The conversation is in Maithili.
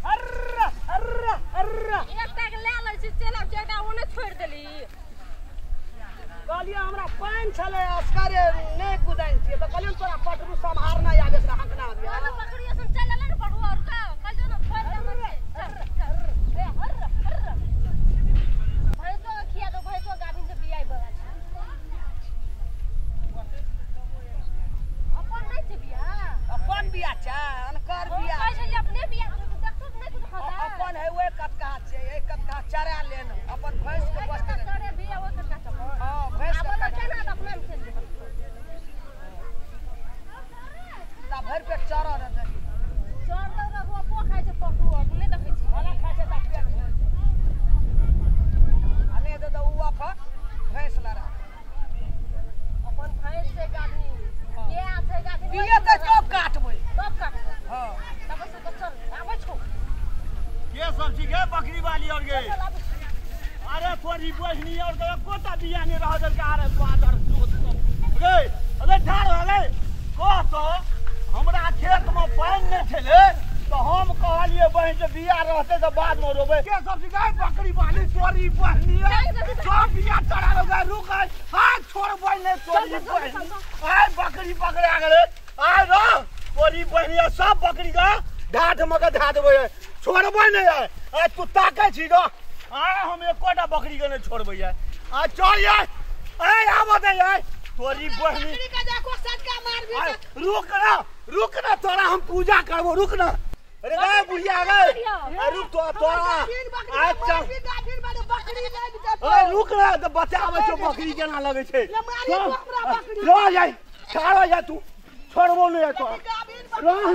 अर्रा अर्रा अर्रा एकटा के ले लै छी चल आब एकटा ओने छोड़ देली। कहलियै हमरा पानि छलै असकरे नहि कुदैन छियै तऽ कहलियै तोरा पटरू सम्हारना आबे से हकना आबे। ओने बकरी सन चल ले ने पटरू और का कहलियै ने छोड़ दे मत चल ए हर्र हर्र भैंसो के खिया दो भैंसो गाभिन से बियाई वाला छै अपन नहि छै बिया अपन बिया छै अनकर बिया कहै छै जे अपने बिया देखतो नहि कुछ खाता अपन है ओए कतका छै एक कतका चरा लेन अपन भैंस के बस चरे बिया ओए कतका चपर। हां भैंस के केना त अपना में चल जेबै ता भरि पेट चरा रहतै चर त रहुआ खाइ छै पटरू और नहि देखै छी खाना खाइ छै त पेट भरि आ नहि तऽ उ अपन भैंस लड़ा अपन भैंस से गाभिन के छै गाभिन बिया तऽ तब काटबै तब काटबै। हां तब से तो चल आबै छौ के सब ठीक है बकरी वाली और गए। अरे तोरी बहनी और गए कोटा बिया नहीं रह दल का अरे बादर जोत सब गए अरे ठाड़ हो गए कह तो हमरा खेत में पानि नहीं छले तो हम कहलिए बहन जे बिया रहते तो बाद में रोबे के सब ठीक है बकरी वाली तोरी बहनी सब बिया चढ़ा लो गए रुक हाथ छोड़बै नहीं तोरी बहनी आय बकरी पकड़ा गेलै आय रह तोरी बहनी सब बकरी का ढाठ मके धा देबै छोड़बै नहीं है आ तू ताकै छी ग आय हम एकोटा बकरी के नहीं छोड़बै है आ चल यार ए आबऽ दे यार तोरी बहनी बकरी के देखो सटका मारबी रुक ना तोरा हम पूजा करबो रुक ना। अरे गे बुढ़िया गे आ रुक तो तोरा आ चल अरे रुक ना तऽ बचाबै छौ बकरी केना लगै छै रह जाय ठाढ़ हो जा तू छोड़बो नहीं है तोरा।